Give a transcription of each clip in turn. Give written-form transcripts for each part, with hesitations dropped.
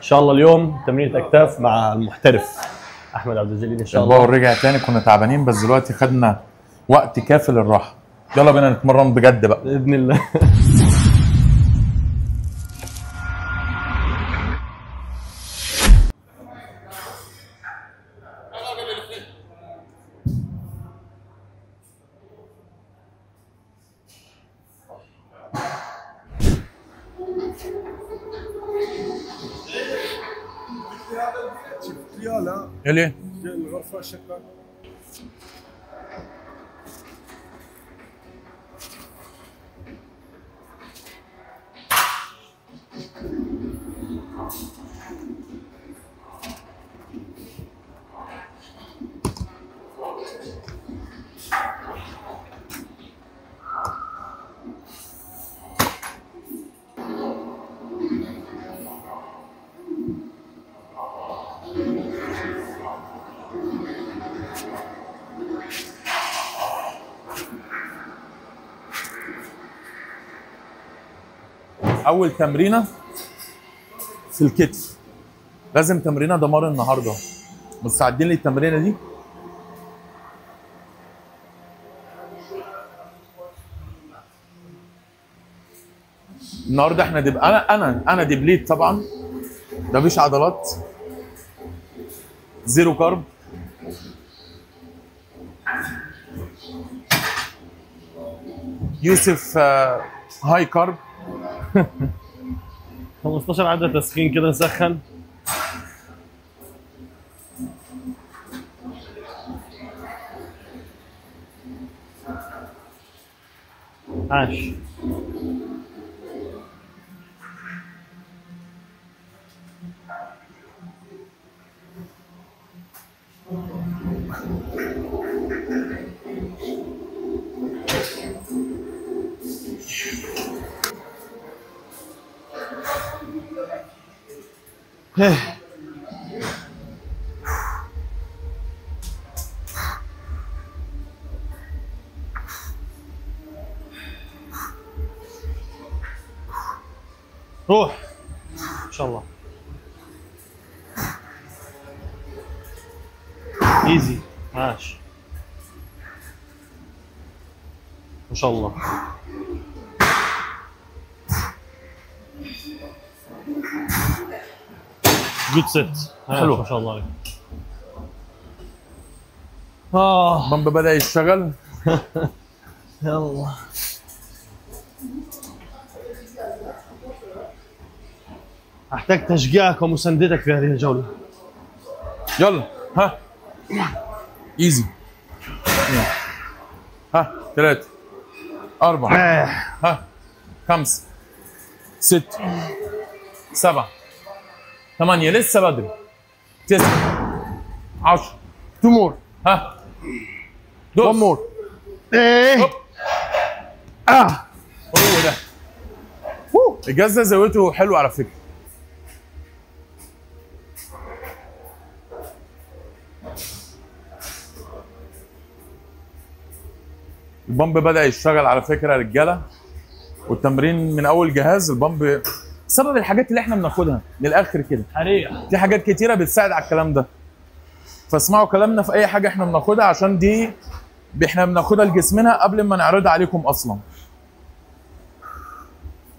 شاء الله اليوم تمرينة اكتاف مع المحترف احمد عبد الجليل ان شاء الله. ال power رجع تاني، كنا تعبانين بس دلوقتي خدنا وقت كافي للراحة. يلا بينا نتمرن بجد بقى باذن الله. ليه؟ الغرفة شقة. أول تمرينة في الكتف، لازم تمرينة دمار النهارده. مستعدين للتمرينة دي؟ النهارده احنا دب... انا deplete طبعا، ده مفيش عضلات، zero carb. يوسف high carb. 15 عدة تسخين كده نسخن. عاش. روح ان شاء الله. ايزي. ماشي ما شاء الله. good set. حلو ما شاء الله عليك. pump بدأ يشتغل. يلا احتاج تشجيعك ومساندتك في هذه الجولة. يلا ها easy. ها 3 4 ها 5 6 7 8، لسه بدري. 9 10 2 more. ها دوس. 1 more. ايه هو ده. الجهاز ده زاويته حلوة على فكرة. ال pump بدأ يشتغل على فكرة يا رجاله، والتمرين من اول جهاز ال pump بسبب الحاجات اللي احنا بناخدها من الاخر كده. حقيقة في حاجات كتيرة بتساعد على الكلام ده، فاسمعوا كلامنا في اي حاجة احنا بناخدها، عشان دي احنا بناخدها لجسمنا قبل ما نعرضها عليكم اصلا.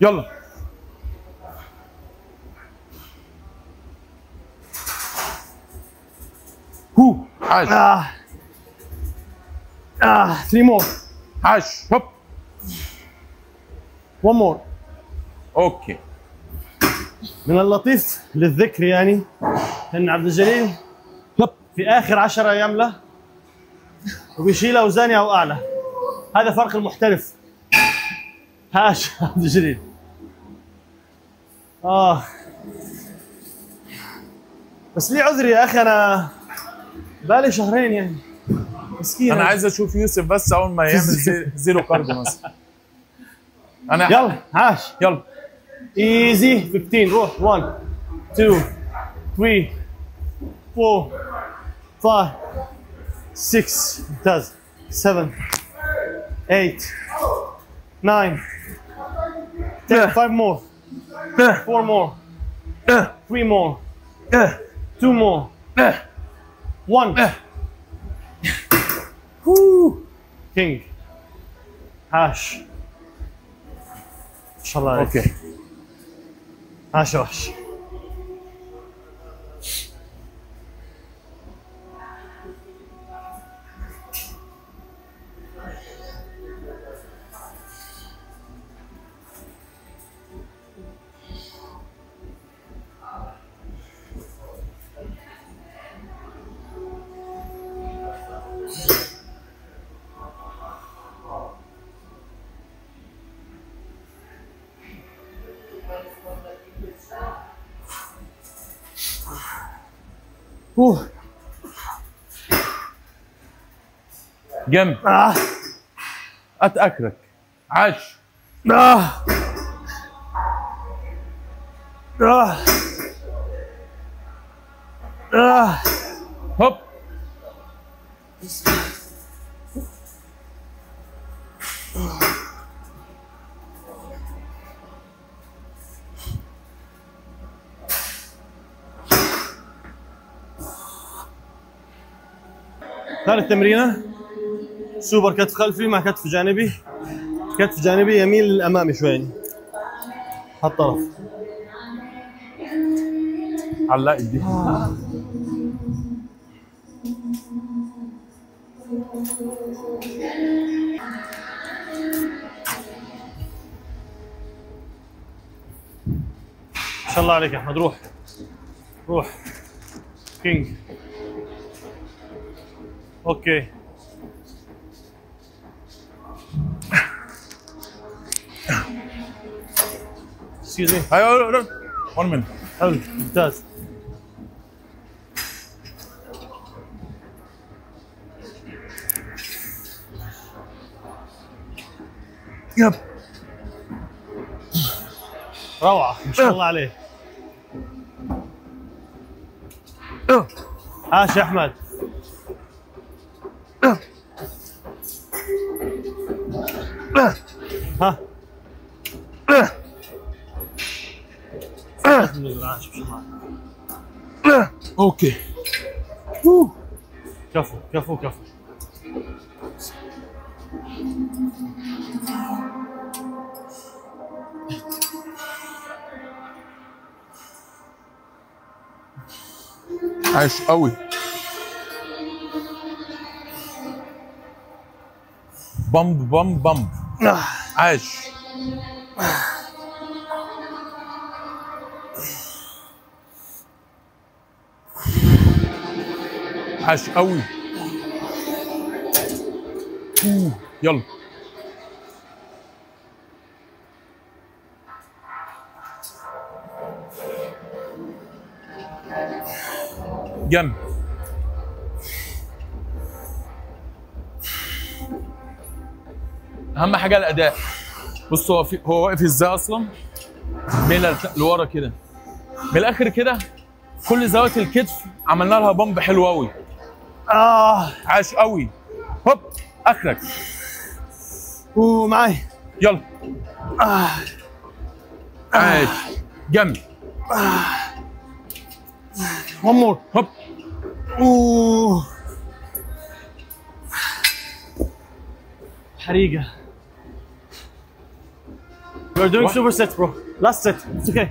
يلا هو عاش. 3 more. عاش. هوب 1 more. okay. من اللطيف للذكر يعني ان عبد الجليل في اخر 10 ايام له وبيشيل اوزاني او اعلى. هذا فرق المحترف. هاش عبد الجليل. بس ليه عذري يا اخي، انا بقالي شهرين يعني مسكين. انا عايز اشوف يوسف بس اول ما يعمل zero carb مثلا. انا يلا عاش. يلا easy 15. روح 1 2 3 4 5 6 ممتاز 7 8 9 10 5 more 4 more 3 more. 2 more. 1. king. عاش. ما شاء الله عليك. okay. عاش يا وحش. اوه جنب. اتاكلك. عاش. هوب. ثالث تمرينه سوبر كتف خلفي مع كتف جانبي. كتف جانبي يميل للامامي شوي هالطرف. علقت دي. ما شاء الله عليك يا احمد. روح روح king. okay. Excuse me. ايوه 1 minute. حلو ممتاز. yep روعة ما شاء الله عليه. عاش يا احمد. ها okay. كفو كفو كفو. عاش قوي. pump pump pump. عاش. عاش قوي. يلا جنب. اهم حاجة الاداء. بص هو هو واقف ازاي اصلا، ميل لورا كده من الاخر كده. كل زاوية الكتف عملنا لها pump حلو قوي. عاش قوي. هوب اخرك. ومعاي. يلا. عاش. جنب. One more. هوب. اوه حريقة. We are doing super sets bro. Last set. It's okay.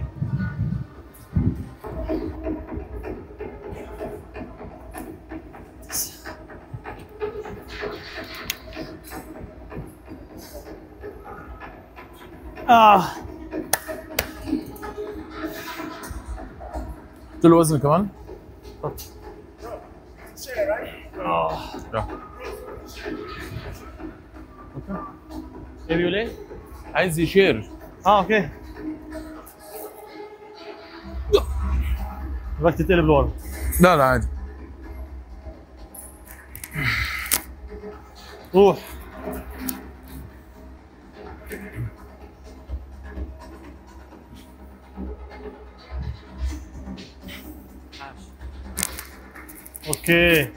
قلت له وزن كمان؟ ايه بيقول ايه؟ عايز ي share. okay. بدك تتقلب لورا. لا لا عادي. روح. okay.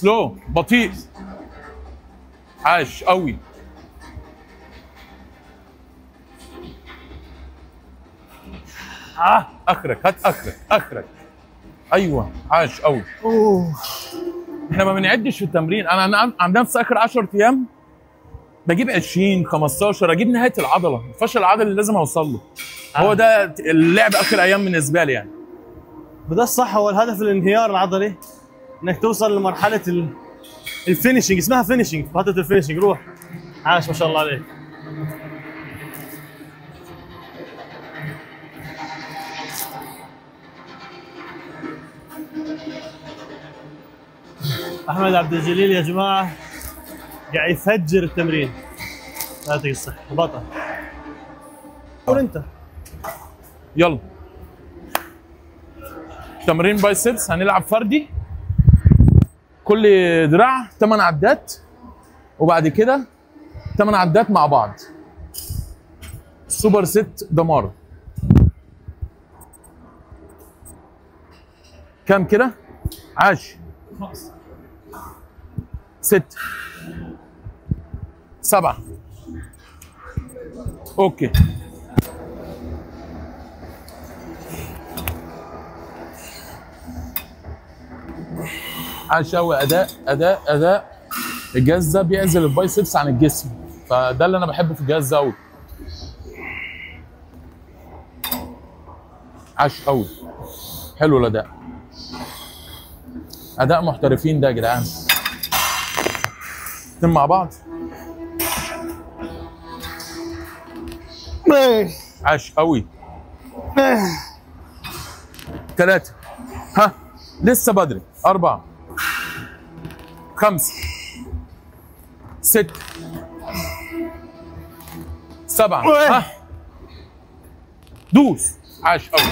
slow بطيء. عاش قوي. اخرك، هات اخرك، اخرك. ايوه عاش قوي. احنا ما بنعدش في التمرين. انا عن نفسي اخر 10 ايام بجيب 20 15، اجيب نهاية العضلة، الفشل العضلي اللي لازم اوصل له. هو ده اللعب اخر ايام بالنسبة لي يعني. وده الصح، هو الهدف الانهيار العضلي، انك توصل لمرحلة ال finishing، اسمها finishing، فترة ال finishing. روح عاش ما شاء الله عليك. احمد عبد الجليل يا جماعة قاعد يفجر التمرين. يعطيك الصحة بطل. قول انت. يلا تمرين biceps، هنلعب فردي، كل دراع 8 عدات، وبعد كده 8 عدات مع بعض. super set دمار. كام كده؟ عاش. 6 7. okay. عاش قوي. اداء اداء اداء. الجهاز ده بيعزل ال biceps عن الجسم، فده اللي انا بحبه في الجهاز ده قوي. عاش قوي، حلو الاداء، اداء محترفين ده يا جدعان. اتنين مع بعض. عاش قوي. 3. ها لسه بدري. 4 5 6 7. ها دوس. عاش قوي.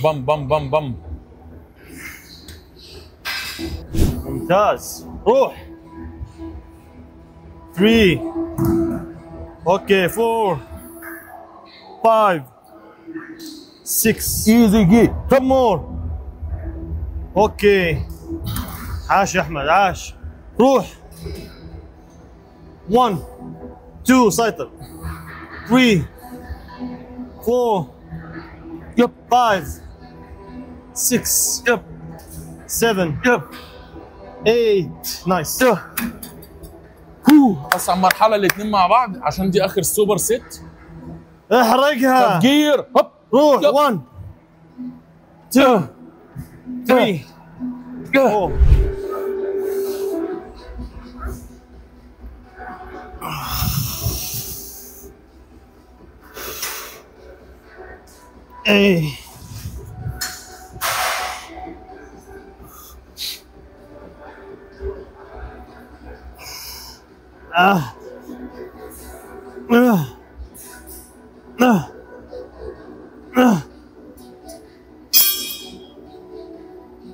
بام بام بام بام. ممتاز. روح. 3 okay 4 5 6. easy جي. كم more. okay عاش يا احمد، عاش. روح. 1 2 سيطر. 3 4 yep 5 6 yep 7 yep 8. nice. اصعب مرحلة الاثنين مع بعض عشان دي اخر super set. احرقها. تفجير. هوب روح. 1 2 3 4. ايه آه. آه. آه. آه.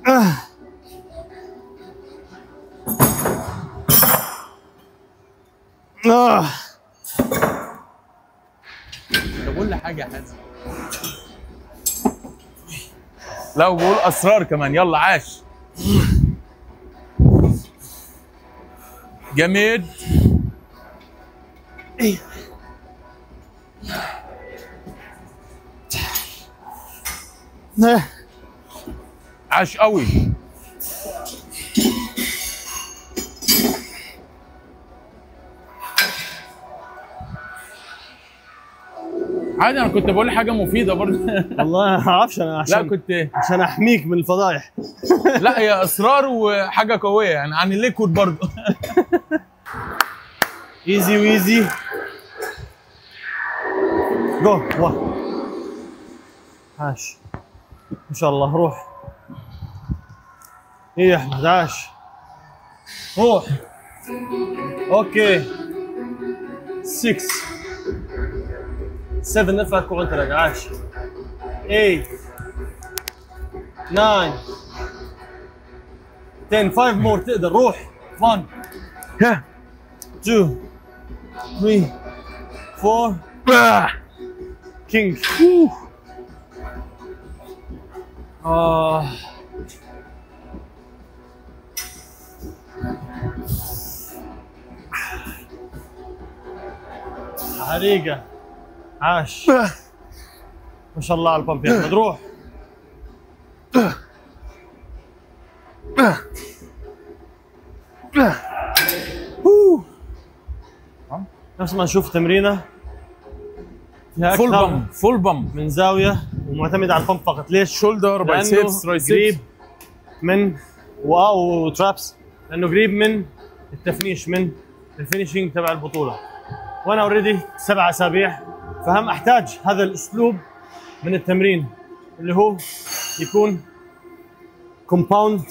آه. آه. طب قول لي حاجة يا حازم. لا وبقول أسرار كمان. يلا عاش. جامد. عاش قوي. عادي انا كنت بقول حاجة مفيدة برضه. والله ما اعرفش انا عشان لا كنت عشان احميك من الفضايح. لا هي اصرار وحاجه قوية يعني عن ال liquid برضه. easy و easy go. 1 عاش ما شاء الله. روح. ايه يا احمد عاش. روح. okay 6 7. نرفع الكوع انت راجع. عاش. 8 9 10. 5 more تقدر. روح. 1 2 3 4. king. حريقة. عاش ما شاء الله على ال pump يا احمد. روح. نفس ما نشوف تمرينه فيها full pump، full pump من زاوية ومعتمد على ال pump فقط. ليش؟ shoulder، biceps، triceps، قريب من واو traps، لانه قريب من التفنيش، من ال finishing تبع البطولة. وانا already 7 اسابيع، فهم احتاج هذا الاسلوب من التمرين اللي هو يكون compound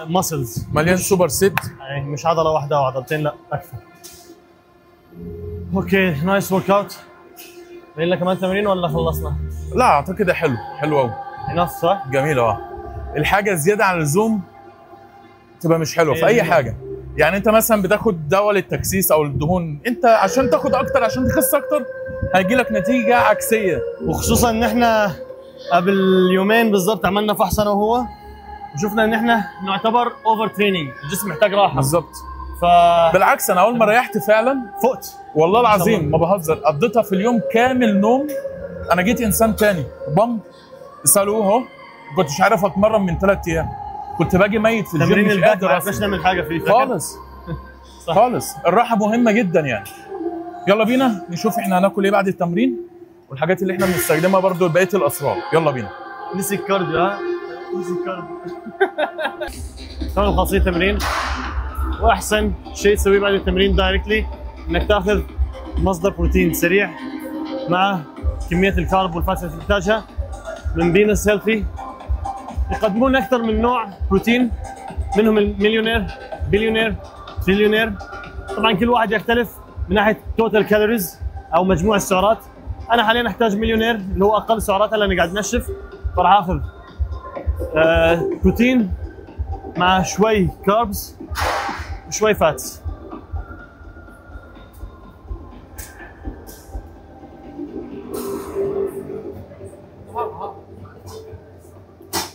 muscles، مليان super set، يعني مش عضلة واحدة او عضلتين، لا اكثر. okay nice workout. لنا كمان تمرين ولا خلصنا؟ لا اعتقد حلو، حلو قوي. enough صح؟ جميل. الحاجة زيادة عن اللزوم تبقى مش حلوة في اي حاجة. يعني انت مثلا بتاخد دواء للتكسيس او الدهون، انت عشان تاخد اكتر، عشان تخس اكتر، هيجي لك نتيجة عكسية. وخصوصا ان احنا قبل يومين بالظبط عملنا فحص انا وهو، وشفنا ان احنا نعتبر over training، الجسم محتاج راحة. بالظبط. بالعكس انا اول ما ريحت فعلا فقت والله العظيم ما بهزر، قضيتها في اليوم كامل نوم. انا جيت انسان تاني. pump اسالوه اهو، كنتش عارف اتمرن من 3 ايام، كنت باجي ميت في الجيم، مش قادر ما عرفناش نعمل حاجة فيه خالص. صح. خالص. الراحة مهمة جدا يعني. يلا بينا نشوف احنا هناكل ايه بعد التمرين، والحاجات اللي احنا بنستخدمها برضو لبقية الاسرار. يلا بينا. نسي ال cardio. ها نسي ال cardio. تمام خلصين التمرين، واحسن شيء تسويه بعد التمرين directly انك تاخذ مصدر بروتين سريع مع كمية ال carb وال fats اللي تحتاجها من بينس هيلثي. يقدمون اكثر من نوع بروتين، منهم ال millionaire، billionaire، trillionaire. طبعا كل واحد يختلف من ناحية total calories او مجموع السعرات. انا حاليا احتاج مليونير اللي هو اقل سعرات لاني قاعد انشف، فراح اخذ بروتين مع شوي carbs وشوي fats.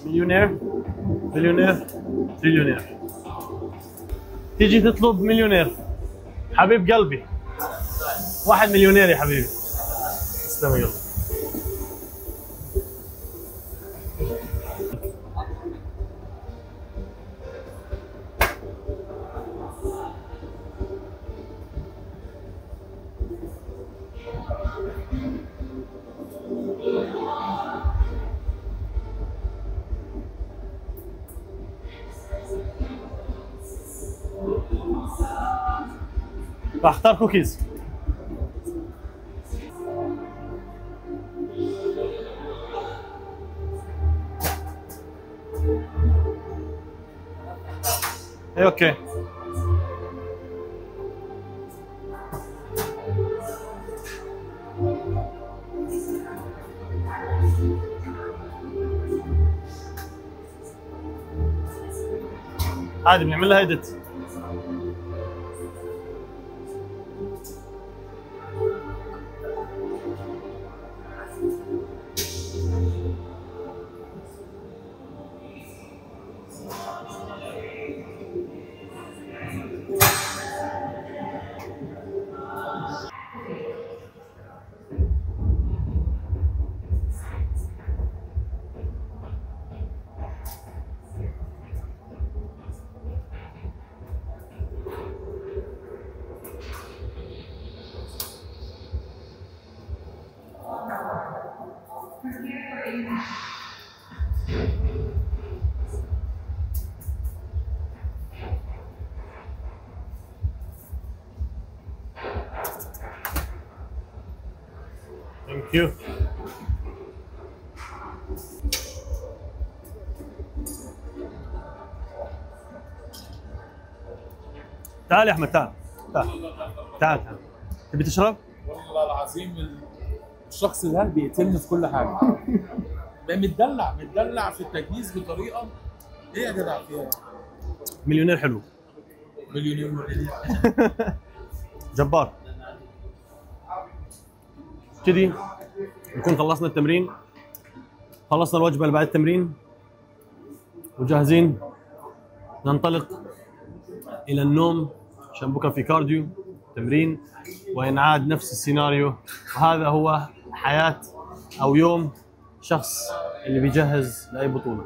millionaire، billionaire، trillionaire. تيجي تطلب مليونير، حبيب قلبي، واحد مليونير يا حبيبي. تسلم. يلا راح اختار كوكيز. ايه okay. عادي بنعمل لها edit. Thank you. تعال يا احمد، تعال تعال تعال تعال. تبي تشرب؟ والله العظيم الشخص ده بيقتلني في كل حاجة. متدلع متدلع في التجهيز بطريقة ايه يا جدع فيها؟ مليونير حلو. مليونير جبار. كذي نكون خلصنا التمرين. خلصنا الوجبة اللي بعد التمرين وجاهزين ننطلق الى النوم عشان بكره في cardio تمرين وينعاد نفس السيناريو. وهذا هو حياة او يوم شخص اللي بيجهز لاي بطوله.